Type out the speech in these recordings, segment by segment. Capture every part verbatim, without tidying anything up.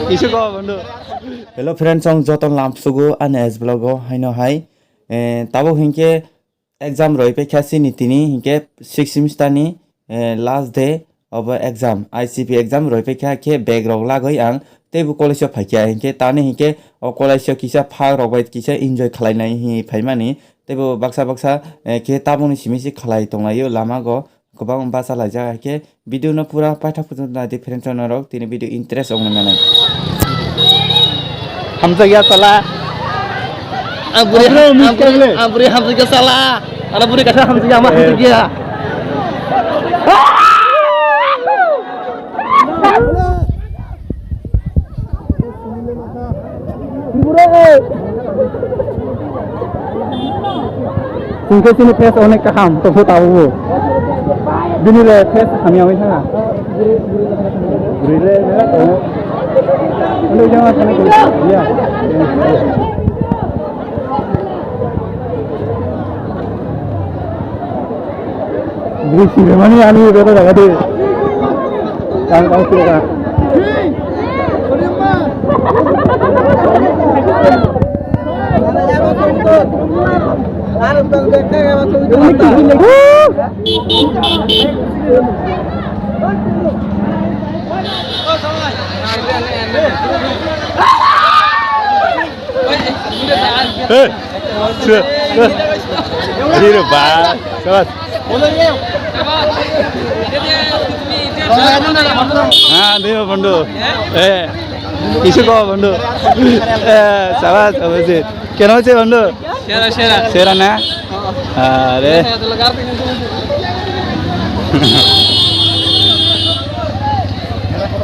Kisa ko bondhu. Hello friends, ang joto lamsugo ani S vlog o haino hai. Eh, tabuk hinkhe exam roi paikha chini tini hinkhe six semester ni, eh, last day obo exam, I C P exam roi paikha khe bag rok lagoi ang teibo college o phaikha hinkhe tani hinkhe o college o kisa phak rok bai kisa enjoy khlainai hinwi phaimani teibo baksa baksa, eh, khe tabukni simi se khlai tonglaio lama go. Kwbang bachalaijak hai khe video no pura paithak phutu na di friends rok tini video interest ong nang nai. Hamjakya sala. Ang buri, Bro, ang buri, ang buri hamjakya sala. Ana buri kasa hamjakya, ama hamjakya. Tungke sini face onek kaham, tongkho tabugo. Bini le face hamya wi thanga. Bini le mera tongo. Ando jama thani ko. Ya. Bini sire mani ani beto daga de. Kang kang sire ka. Hey, sure. Hero ba, sabas. Ha, dime bondhu. Eh, isu ko bondhu. Eh, sabas, sabas. Keno che bondhu? Sera, sera. Sera na? Are.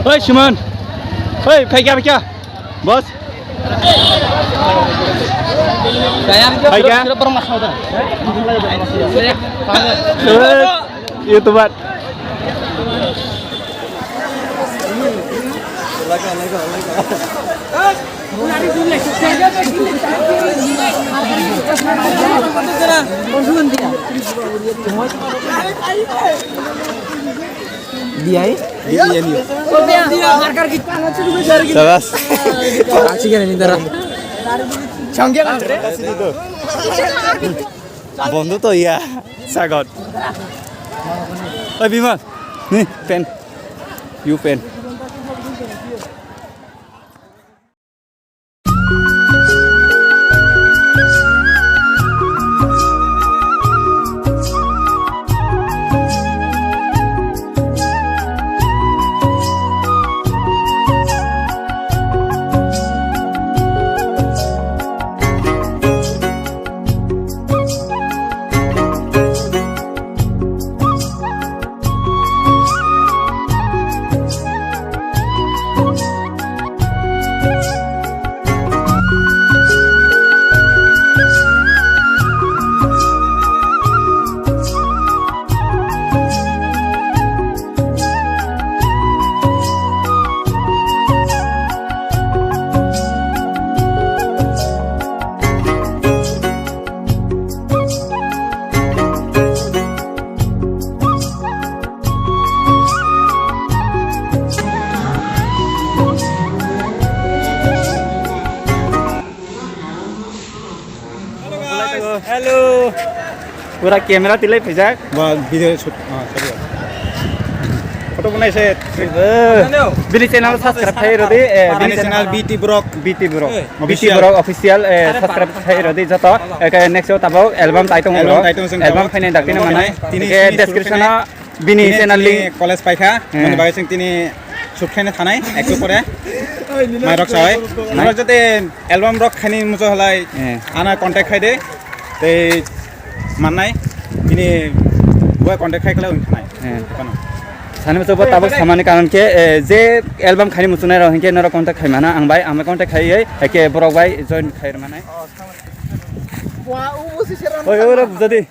Oi, Suman. Oi, phaikya, phaikya. Boss. Phaikya. YouTuber. Diai? Sabas. Asik ya, ini darah. Bondhu to iya, sagot. Oi, Bimal, ni pen. You pen. Hello. Pura camera tilai phaijak. Ba video shoot, ah, sorry. Photo banai se. Eh, bini channel subscribe khai rodi, eh, bini channel B T Vlog. B T Vlog. Eh, B T Vlog official, eh, subscribe khai rodi joto. Eke next o tabok album taitung album taitung album khaini dakti na manai. Tini description o bini channel link college paikha. Mani bagwi sing tini shoot khaina thanai ekso pore. Mai rok sai. Nai. Noro jate album rok khaini mucho halai. Eh. Ana contact khai de. Tei mannai. Bini bo contact khai kala wng thanai. Eh. Sani mucho bo tabok samani karon ke, eh, je album khaini muchunai rok hinke noro contact khai mana ang bai ang contact khai ei ke borok bai join khai manai. Oi oi rok jadi.